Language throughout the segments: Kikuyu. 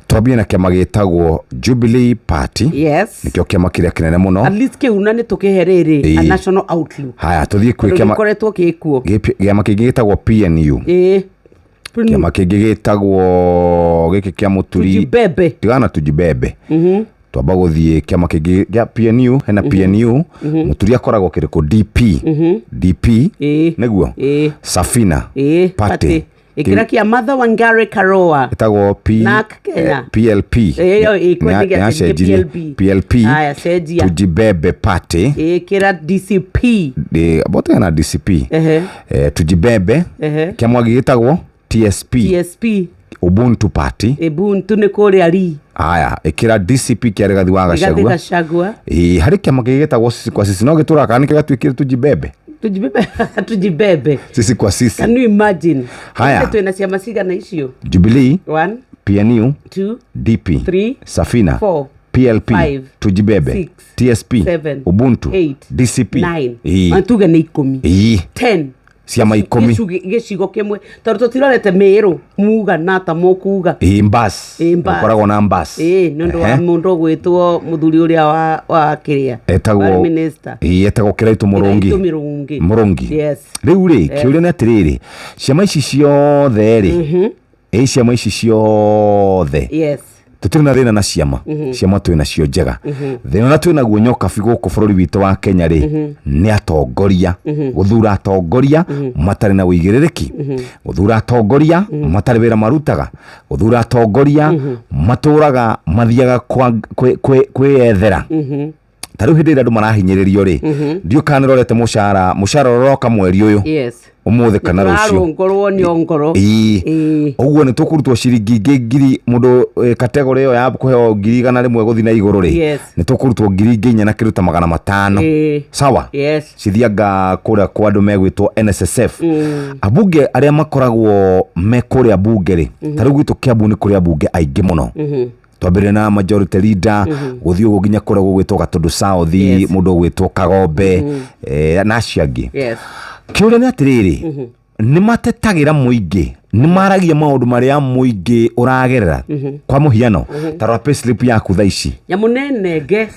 Twambie na kĩama gĩtagwo Jubilee Party. Nĩkĩo kĩama kĩrĩa kĩnene mũno. At least kĩu na nĩ tũkĩhe rĩrĩ a national outlook. Haya, tũthiĩ kwĩ Tondũ kĩama gĩkoretwo gĩkuo. Kĩama kĩngĩ gĩtagwo PNU. Kĩama kĩngĩ gĩtagwo gĩkĩ kĩa Mũturi. Tujibebe. Tigana tujibebe. Twamba gũthiĩ kĩama kĩngĩ gĩa PNU, hena PNU. Mũturi akoragwo kĩrĩkũ? DP. DP. Nĩguo. Safina Party. Party. Ĩkĩra kĩa Martha Wangari Karua. Ĩtagwo P NARC Kenya. PLP. Ĩyo, kwĩ nĩ Yacenjirie. PLP. PLP. Haya, cenjia. Tujibebe Party. Ĩkĩra DCP. Bote na DCP. Tujibebe. Kĩama gĩtagwo TSP. TSP. Ubuntu Party. Ubuntu nĩ kũrĩa ri. Haya, ĩkĩra DCP kĩa Rigathi wa Rigathi Gachagua. Gachagua. Ĩĩ, harĩ kĩama kĩngĩ gĩtagwo Sisi kwa Sisi, no gĩtũraga kana nĩkĩo gĩatuĩkire Tujibebe? Tujibebe. Tujibebe. Sisi kwa Sisi. Can you imagine? Haya. Twĩna ciama cigana icio? Jubilee, 1, PNU, 2, DP, 3, Safina, 4, PLP, 5, Tujibebe, 6, TSP, 7, Ubuntu, 8, DCP. 9. Ĩĩ. Tuge nĩ 10. Ĩĩ. 10. Ciama 10. Gĩcigo kĩmwe tondũ tũtirorete Mĩrũ muga na ta mũkuga. Ĩĩ, Mbas. Ĩĩ, Mbas. Gũkoragwo na Mbas. Ĩĩ, nĩ ũndũ wa mũndũ ũgwĩtwo mũthuri ũrĩa wa kĩrĩa. Etagwo Warĩ minister. Ĩĩ, etagwo Kĩraitũ Mũrũngi. Kĩraitũ Mũrũngi. Mũrũngi. Yes. Rĩu rĩ, kĩũria nĩ atĩrĩrĩ, ciama ici ciothe rĩ, ĩĩ, ciama ici ciothe. Yes. Tũtirĩ na thĩna na ciama. Ciama twĩ nacio njega. Thĩna ũrĩa twĩ naguo nyokabi gũkũ bũrũri witũ wa Kenya rĩ, nĩ atongoria. Gũthura atongoria matarĩ na ũigĩrĩrĩki. Gũthura atongoria matarĩ wĩra marutaga. Gũthura atongoria matũraga mathiaga kwĩyethera. Ta rĩu hĩndĩ ĩrĩa andũ marahinyĩrĩrio rĩ, ndiũĩ kana nĩrorete mũcara ũroka mweri ũyũ. Yes. Ũmũthĩ kana rũciũ. Tũrarũngũrwo nĩ ngoro. Ĩĩ. Ĩĩ. Ũguo nĩ tũkũrutwo ciringi ingĩ ngiri mũndũ kategori ĩyo ya kũheo 100,000 gũthiĩ na igũrũ rĩ. Yes. Nĩ tũkũrutwo ngiri ingĩ 4 na kĩndũ ta 500. Ĩĩ. Sawa? Yes. Cithianga kũrĩa kwa andũ megwĩtwo NSSF. Ambunge arĩa makoragwo me kũrĩa bunge rĩ, ta rĩu gwitũ Kiambu nĩ kũrĩ ambunge aingĩ mũno. Twambĩrĩria na majority leader, gũthiĩ ũguo nginya kũrĩa gũgwĩtwo Gatũndũ South, mũndũ ũgwĩtwo Kagombe, na acio angĩ. Yes. Kĩũria nĩ atĩrĩrĩ, nĩ matetagĩra mũingĩ, nĩ maragia maũndũ marĩa mũingĩ ũragerera. Kwa mũhiano, ta rora payslip yaku thaa ici. Nyamũ nĩ nenge,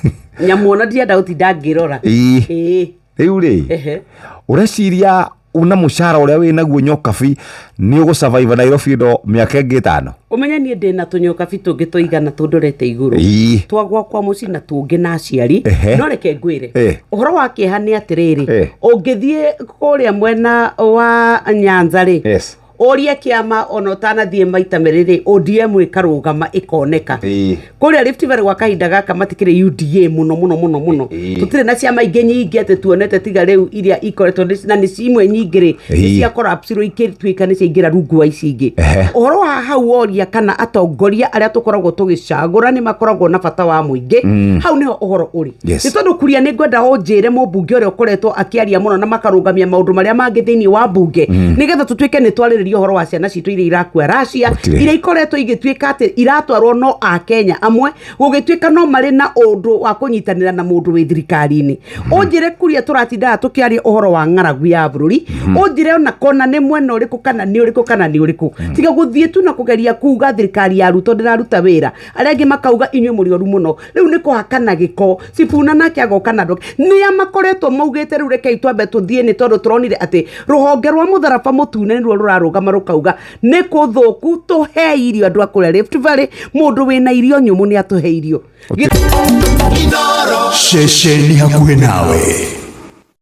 nyamũ ona ndienda gũtinda ngĩrora. Ĩĩ. Ĩĩ. Rĩu rĩ, ũreciria una mũcara ũrĩa wĩ naguo nyokabi nĩ ũgũsurvive Nairobi ĩno mĩaka ĩngĩ 5? Ũmenye niĩ ndĩna tũnyokabi tũngĩ tũigana tũndorete igũrũ. Ĩĩ. Twa gwakwa mũciĩ na tũngĩ na aciari. No reke ngwĩre. Ũhoro wa kĩeha nĩ atĩrĩrĩ, ũngĩthiĩ kũrĩa mwena wa Nyanza rĩ, Yes. ũrie kĩama ona ũtanathiĩ maita merĩ rĩ, ODM ĩkarũgama ĩkoneka. Ĩĩ. Kũrĩa Rift Valley gwa kahinda gaka matikĩrĩ UDA mũno mũno mũno mũno. Ĩĩ. Tũtirĩ na ciama ingĩ nyingĩ atĩ tuonete tiga rĩu iria ikoretwo na nĩ imwe nyingĩ rĩ, nĩ Ĩĩ. cia collapse rĩu ikĩtuĩka nĩ ciaingĩra rungu wa ici ingĩ. Ũhoro wa hau woria kana atongoria arĩa tũkoragwo tũgĩcagũra nĩ makoragwo na bata wa mũingĩ, hau nĩho ũhoro ũrĩ. Yes. Nĩ tondũ kuria nĩ ngwenda ũnjĩre mũmbunge ũrĩa ũkoretwo akĩaria mũno na makarũgamia maũndũ marĩa mangĩ thĩinĩ wa mbunge, nĩgetha tũtuĩke nĩ twarĩrĩria ũhoro wa ciana citũ iria irakua Russia, Gũtirĩ. iria ikoretwo igĩtuĩka atĩ iratwarwo no a Kenya amwe, gũgĩtuĩka no marĩ na ũndũ wa kũnyitanĩra na mũndũ wĩ thirikari-inĩ. Ũnjĩre kuria tũratindaga tũkĩaria ũhoro wa ng'aragu ya bũrũri, ũnjĩre ona kona nĩ mwena ũrĩkũ kana nĩ ũrĩkũ kana nĩ ũrĩkũ. Tiga gũthiĩ tu na kũgeria kuga thirikari ya Ruto ndĩraruta wĩra, arĩa angĩ makauga inyuĩ mũrĩ oru mũno. Rĩu nĩ kũhakana gĩko. Sifuna nake agoka na andũ. Nĩa makoretwo maugĩte rĩu rekei twambe tũthiĩ nĩ tondũ tũronire atĩ rũhonge rwa mũtharaba mũtune nĩruo rũrarũgama rũkauga nĩ kũthũku, tũhe irio andũ a kũrĩa Rift Valley, mũndũ wĩna irio nyũmũ nĩ atũhe irio. Ceceni hakuhĩ nawe.